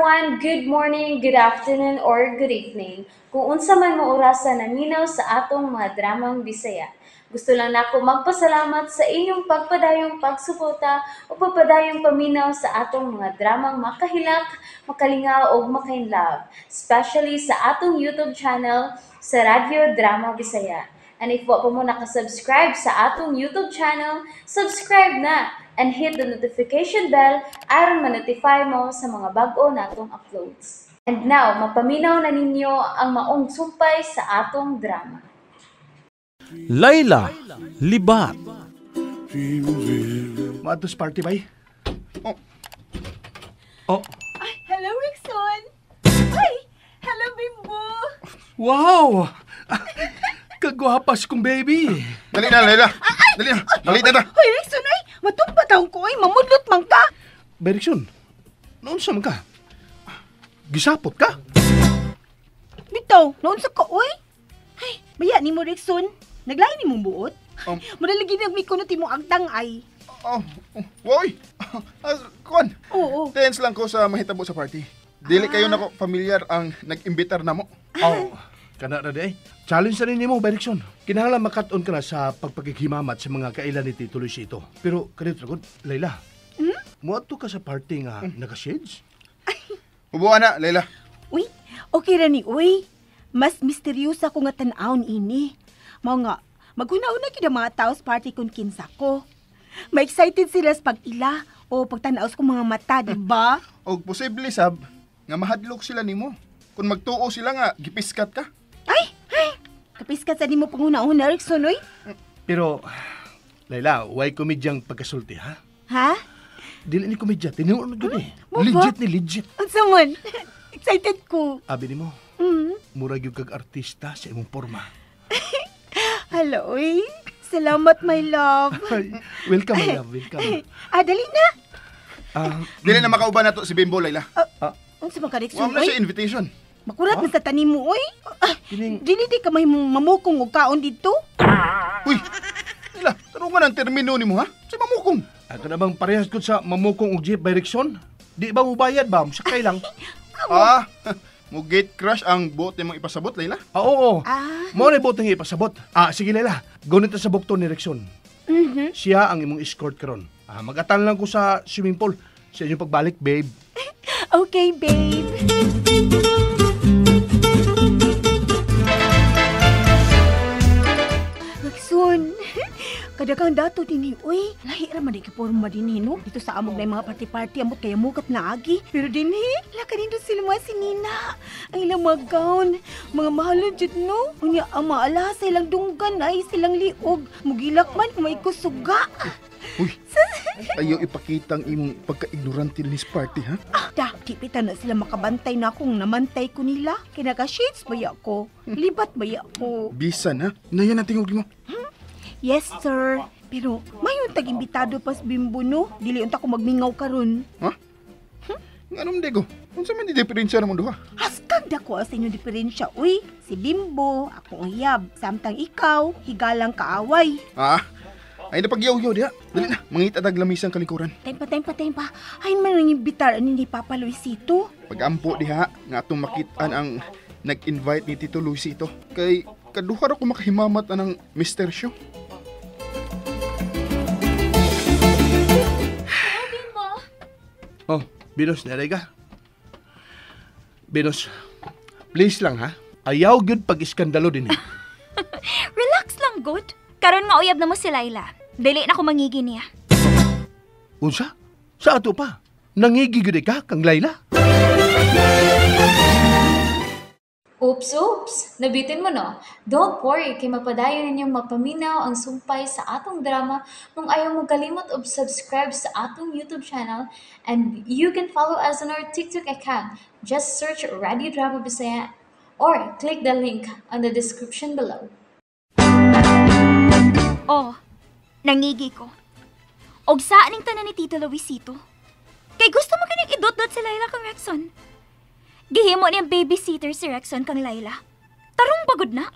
Everyone! Good morning, good afternoon, or good evening. Kung unsa man mo orasa naminaw sa atong mga dramang Bisaya. Gusto lang nako magpasalamat sa inyong pagpadayong pagsuporta o pagpadayong paminaw sa atong mga dramang makahilak, makalingaw o makainlove, especially sa atong YouTube channel sa Radyo Drama Bisaya. And if wa pa mo nakasubscribe sa atong YouTube channel, subscribe na and hit the notification bell aron ma-notify mo sa mga bag-o natong uploads. And now, mapaminaw na ninyo ang maong sumpay sa atong drama. Layla, Libat. Maatos party bay? Oh. Oh. Ay, hello, Rickson! Ay, hello, Bimbo! Wow! Kagwapas kong baby. Dali na, Layla. Dali na. Dali na. Hoy, Rickson, ay! Matumba taong ko, ay! Mamudlot man ka! Bay, Rickson, noon sa man ka? Gisapot ka? Bitaw, noon sa ka, oy! Ay, maya ni mo, Rickson. Naglain ni mong buot? Madalagi nagmikuno ti mo agtang ay. Oh, woy! Kuan. Oo. Tense lang ko sa mahitabo sa party. Dili kayo nako familiar ang nag-imbitar na mo. Oh, kana na di ay. Challenge na rin nimo, Berikson. Kinahanglan makat-on ka na sa pagpaghimamat sa mga kailan ni Tito Luisito. Pero kanito gud, Layla. Muadto ka sa party nga naka-shades? Hubuan na, Layla. Uy, okay ra ni uy. Mas misteryosa ko nga tan-awon ini. Mao nga, maghuna-una gyud ang mga tao sa party kung kinsa ko. Ma-excited sila sa pag-ila o pagtanaw sa kong mga mata, di ba? Og posible sab nga mahadlok sila nimo. Kung magtuo sila nga gipiskat ka. Ay, ay, kapiskat sa nimo panghuna-una, Rickson, uy. Pero, Layla, way komedyang pagkasulti, ha? Ha? Dili ni komedya, tinuod gud eh. Mo ba? Legit ni legit. Unsa man? Excited ko. Abi nimo, murag gyud kag artista sa imong porma. Hello, uy. Salamat, my love. Ay, welcome, my love, welcome. Ah, dali na. Dili na makauban nato si Bimbo, Layla. Unsa man ka, Rickson, Wa man uy? siya invitation. Makurat man sa tanim mo, uy. Ah, Kining- dili di ka may mamukong og kaon dito. Uy, Layla, tarungan ang termino nimo ha? Sa mamukong. Ako na bang parehas ko sa mamukong og jeep by Rickson? Di ba mubayad ba? Sakay lang. Ah, mo gate crash ang buot nimong ipasabot, Layla. Ah, oo. Ah. Mo na buot ang ipasabot. Ah, sige Layla. Gunit sa bukto ni Rickson. Siya ang imong escort karon. Ah, mag-atan lang ko sa swimming pool sa inyong pagbalik, babe. Okay, babe. Rickson, kadagang dato din eh. Uy, lahi ra man di ka porma din eh, no? Dito sa amog na yung mga party-party, amot kaya mukat na agi. Pero din eh, laka din doon sila mga sinina. Ang ilang mga gown, mga mahalon dyan, no? Unya, ang mga alahas sa ilang dunggan ay silang liog. Mugilak man kung may kusuga. Uy, ayaw ipakita ang imong pagka-ignorante ni party, ha? Ah, da, di pita na sila makabantay na kung namantay ko nila. Kinaka-shades ba ya ko? Libat ba ya ko? Bisan, ha? Naya na tingog mo. Yes, sir. Pero mayon tag-imbitado pas Bimbo, no? Dili unta ko magmingaw karon. Ha? Nganong di ko? Unsa man di diferensya namong duha? Haskag dako sa inyong diferensya, uy. Si Bimbo, ako ang hiyab. Samtang ikaw, higalang kaaway. Ah, ay napagyaw-yaw diha. Dali na, mangita tag lamisang kalikuran. Time pa. Ay man ang imbitar ani ni Papa Luisito. Pagampo diha, nga atong makitaan ang nag-invite ni Tito Luisito. Kay kaduha ra ko makahimamat anang Mr. Show. Oh, Venus, naray ka. Venus, please lang ha. Ayaw gyud pag-iskandalo din eh. Relax lang, good. Karon nga uyab na mo si Layla. Dili na ko mangigi niya. Unsa? Sa ato pa? Nangigi gyud ka kang Layla? Oops, oops! Nabitin mo, no? Don't worry, kay mapadayon ninyong mapaminaw ang sumpay sa atong drama kung ayaw mo kalimot og subscribe sa atong YouTube channel, and you can follow us on our TikTok account. Just search Radio Drama Bisaya or click the link on the description below. Oh, nangigi ko. Og saan ning tanan ni Tito Luisito? Kay gusto mo kinig idot-dot si Layla kang Rexon. Gihimo niyang babysitter si Rexon kang Layla. Tarong bagod na.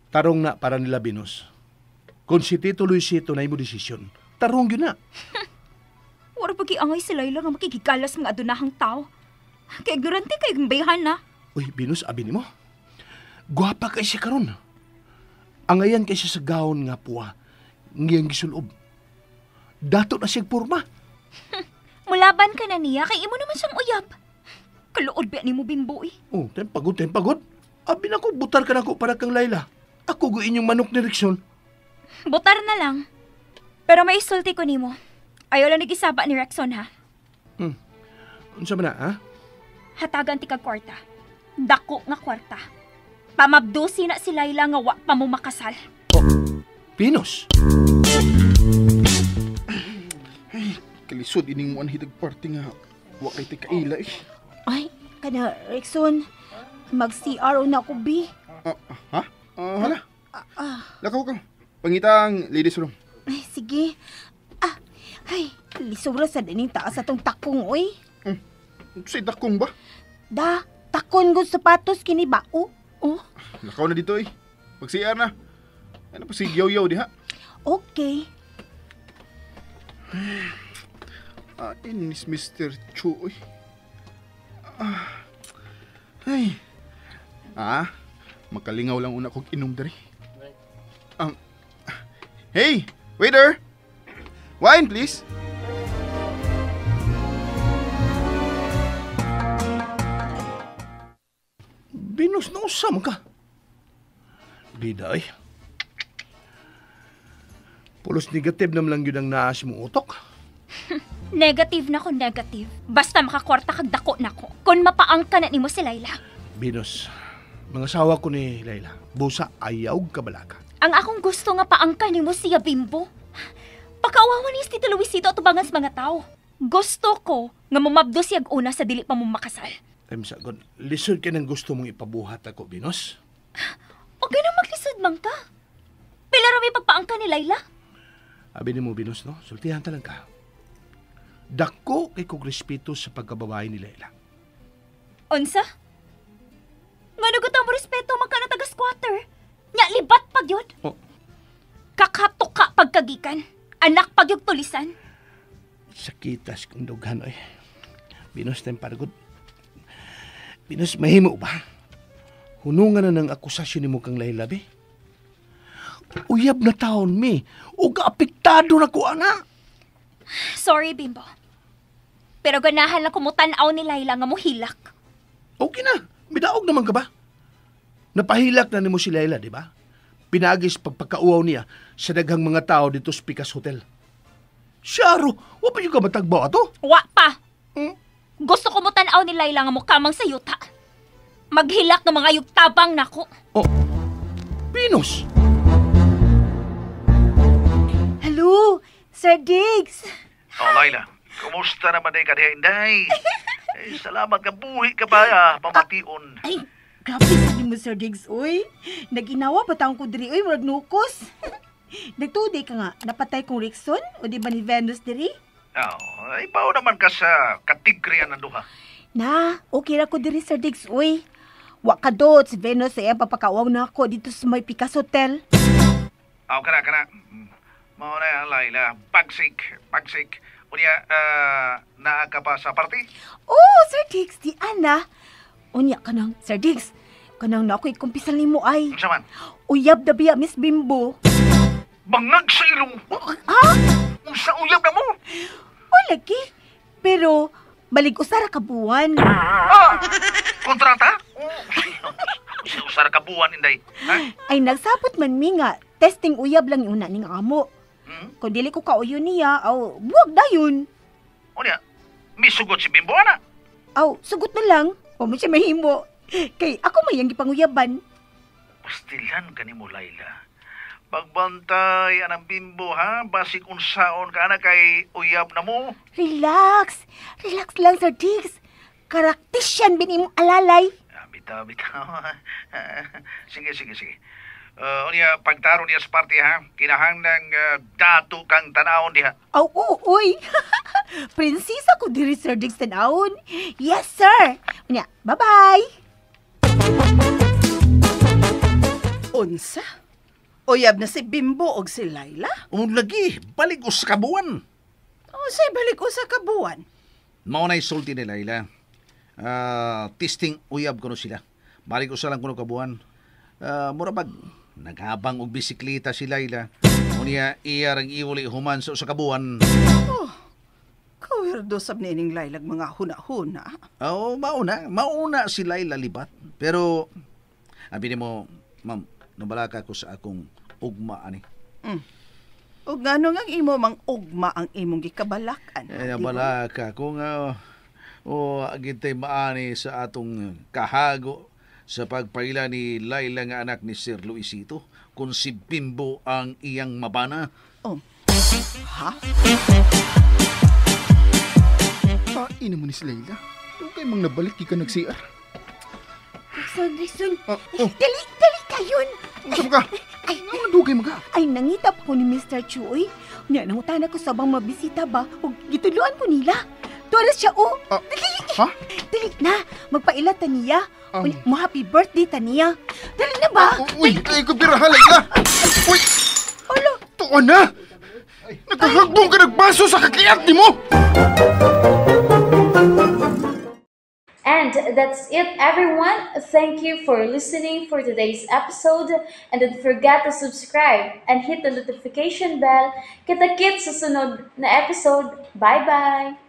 Tarong na para nila, Venus. Kung si Tito Luisito na imo desisyon, tarong yun na. Wala pag iangay si Layla nga makigigalas mga adunahang tao. Kay ignorante kay bayhan na. Uy, Venus, abi nimo. Gwapa kay siya karon. Angayan kay siya sa gawon nga puwa. Ngiyang gisulob. Dato na siyang porma. Mulaban ka na niya kay imo naman siyang uyab. Kaluod ba nimo Bimbo eh. Oh, tem pagod, tem pagod. Abi na ko, butar ka na ko para kang Layla. Ako go inyong manok ni Rickson. Butar na lang. Pero may isulti ko nimo. Ayaw lang nag-isaba ni Rexon ha. Unsa man na, ha? Hatagan ti kag kwarta. Dako nga kwarta. Pamabdusi na si Layla nga wa pa mo makasal. Venus. Ay, kalisod ining mo anhitag party nga wa kay ti kaila eh. Ay, kana Rexon, mag-CRO na ako, B. Ha? Hala. Lakaw ka. Pangita ang ladies room. Ay, sige. Ah, ay, lisura sa dining taas atong takong, oy. Sa dakong ba? Da, takon gud sapatos kini ba? Oh, oh. Lakaw na dito eh. Pag CR na. Ano pa si Yaw-Yaw diha? Okay. Ah, inis Mr. Chu oy. Ay. Ah, makalingaw lang una kog inom diri. Hey, waiter. Wine please. Venus, nausam ka. Bida, ay. Pulos negative naman lang yun ang naas mong utok. Negative na ko, negative. Basta makakwarta kag dako na ko. Kung mapaangka na nimo si Layla. Venus, mga sawa ko ni Layla, busa ayaw kabalaga. Ang akong gusto nga paangka nimo siya Bimbo. Pakaawawan ni Tito Luisito at tubangan sa mga tao. Gusto ko nga mumabdo siyag una sa dili pa mo makasal. Ay, masagod, lisod ka ng gusto mong ipabuhat ako, Venus. O ganun maglisod man ka. Pila ra may pagpaangka ni Layla? Abi ni mo, Venus, no? Sultihan ta lang ka. Dako kay kog respeto sa pagkababae ni Layla. Unsa? Nga nagutan mo respeto magka na taga-squatter. Nya libat pag yun. Oh. Kakatuka pagkagikan. Anak pag yung tulisan. Sakitas kong dughan, oy. Venus, time paragod. Venus, mahimo ba? Hunungan na ng akusasyon nimo kang Layla, be. Uyab na taon, mi. Ug apektado na ko, ana. Sorry, Bimbo. Pero ganahan lang kumutanaw ni Layla nga mohilak. Okay na. Midaog naman ka ba? Napahilak na nimo si Layla, di ba? Pinagis pagpagkauaw niya sa daghang mga tao dito sa Pikas Hotel. Siyaro, wa pa yung ka matagbaw ato? Wa pa. Hmm? Gusto ko mutanaw ni Layla nga mukamang sa yuta. Maghilak ng mga yugtabang nako. Oh, Venus! Hello, Sir Diggs. Oh, Layla, kumusta naman day ka diha, Inday? Eh, salamat ka, buhi ka ba, pamation. Ay, grabe sa mo, Sir Diggs, oy. Nag-inawa pa taong ko diri, oy, murag nukos. Nagtuday ka nga, napatay kong Rickson, o di ba ni Venus diri? Oh, ay, pao naman ka sa katigrian ng duha. Na, okay ra ko diri, Sir Diggs, oy. Wa ka dot, si Venus ay ang papakauaw na ako dito sa may Picasso Hotel. Oh, kana. Mao na, Layla, bagsik, bagsik. Unya, naa ka pa sa party? Oh, Sir Diggs, di ana. Unya ka nang, Sir Diggs, kanang na ako'y kumpisal nimo ay. Unsa man? Uyab na biya, Miss Bimbo. Bangag sa ilong. Ha? Unsa uyab na mo? O lagi. Pero, balig usara ka buwan. Ah! Kontrata? Oh, usara ka buwan, Inday. Ha? Ay, nagsabot man mi nga, testing uyab lang yun na ning amo. Hmm? Kung dili ko kauyo niya, aw, buwag na yun. Unya, misugot si Bimbo, ana. Aw, sugot na lang. O mo siya mahimo. Kay ako may ang gipanguyaban. Pastilan ka ni mo, Layla. Pagbantay anang Bimbo, ha? Basig unsaon ka na kay uyab na mo. Relax. Relax lang, Sir Diggs. Karaktisyan bin imong alalay. Ah, bitaw, bitaw. Sige, sige, sige. Unya, pagtaro niya sa party, ha? Kinahanglang dato kang tanawon diha. Aw, oo, uy. Prinsesa ko diri, Sir Diggs, tanawon. Yes, sir. Unya, bye-bye. Unsa? Uyab na si Bimbo og si Layla? Lagi, balik us ka buwan. O say balik usa ka buwan. Mao na'y sulti ni Layla. Testing uyab kuno sila. Balik usa lang kuno kabuan. Mura bag naghabang og bisikleta si Laila. Unya iya rang iwali human sa usa ka buwan. Kawirdo sab nining Laylag mga huna-huna. Oo, mauna. Mauna si Laila libat. Pero, abi nimo, ma'am, nabalaka ko sa akong ugma ani. Ug ngano nga ang imo mang ugma ang imong gikabalakan? Eh, nabalaka ko nga, o, agintay maani sa atong kahago sa pagpaila ni Laila nga anak ni Sir Luisito kung si Bimbo ang iyang mabana. Oh. Ha? Tain mo ni si Layla. Dugay mang nabalik di ka nag-CR. Rexon, Rexon. Ah, oh. Dali, dali kayon. Unsa man ka? Ay, Nga dugay man ka? ay nangita pa ko ni Mr. Chu, oy. Nya, nangutana ko sa bang mabisita ba ug gitudloan ko nila. Tuwa siya, oh. Ah, Dali. ha? Dali na. Magpaila ta niya. Mo happy birthday ta niya. Dali na ba? Uy, ay ko piraha, Layla. Uy! Hala. Tuon na! Nagkahagbong ka nagbaso sa kakiyat ni mo! And that's it, everyone. Thank you for listening for today's episode. And don't forget to subscribe and hit the notification bell. Kita-kits sa sunod na episode. Bye-bye!